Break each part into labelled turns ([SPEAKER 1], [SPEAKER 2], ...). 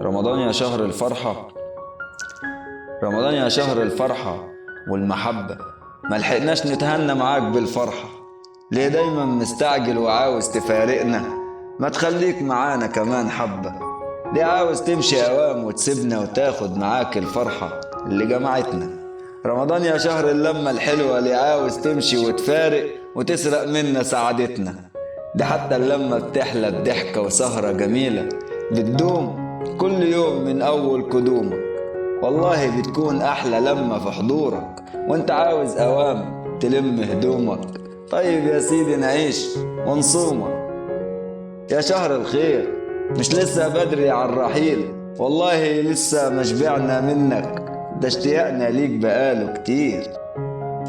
[SPEAKER 1] رمضان يا شهر الفرحة، رمضان يا شهر الفرحة والمحبة، ما لحقناش نتهنى معاك بالفرحة. ليه دايما مستعجل وعاوز تفارقنا؟ ما تخليك معانا كمان حبة. ليه عاوز تمشي أوام وتسيبنا وتاخد معاك الفرحة اللي جمعتنا؟ رمضان يا شهر اللمة الحلوة، ليه عاوز تمشي وتفارق وتسرق منا سعادتنا؟ ده حتى اللمة بتحلى بضحكة وسهرة جميلة بتدوم كل يوم من أول قدومك. والله بتكون أحلى لمة في حضورك، وانت عاوز أوام تلم هدومك. طيب يا سيدي نعيش ونصومك. يا شهر الخير مش لسه بدري على الرحيل، والله لسه ما شبعنا منك، ده اشتياقنا ليك بقاله كتير.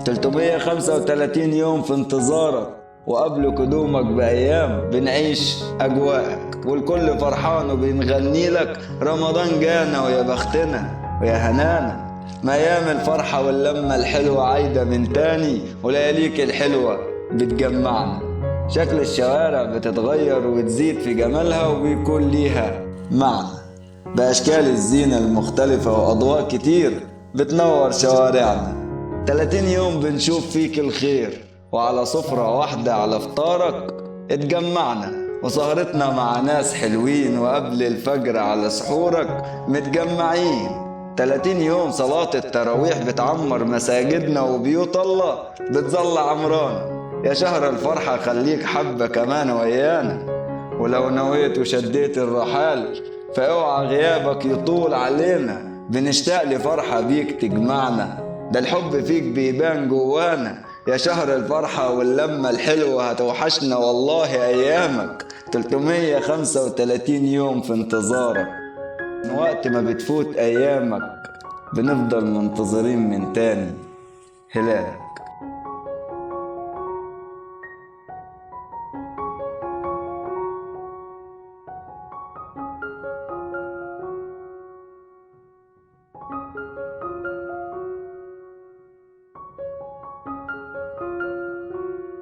[SPEAKER 1] 335 يوم في انتظارك، وقبل قدومك بأيام بنعيش أجواءك، والكل فرحان وبنغني لك رمضان جانا ويا بختنا ويا هنانا. ما أيام الفرحة واللمة الحلوة عايدة من تاني، ولياليك الحلوة بتجمعنا. شكل الشوارع بتتغير وتزيد في جمالها وبيكون ليها معنى، بأشكال الزينة المختلفة وأضواء كتير بتنور شوارعنا. 30 يوم بنشوف فيك الخير، وعلى سفرة واحدة على فطارك اتجمعنا، وسهرتنا مع ناس حلوين، وقبل الفجر على سحورك متجمعين. 30 يوم صلاة التراويح بتعمر مساجدنا، وبيوت الله بتظل عمران. يا شهر الفرحة خليك حبة كمان ويانا، ولو نويت وشديت الرحال فاوعى غيابك يطول علينا. بنشتاق لفرحة بيك تجمعنا، ده الحب فيك بيبان جوانا. يا شهر الفرحة واللمة الحلوة هتوحشنا والله أيامك. 335 يوم في انتظارك، من وقت ما بتفوت أيامك بنفضل منتظرين من تاني هلالك.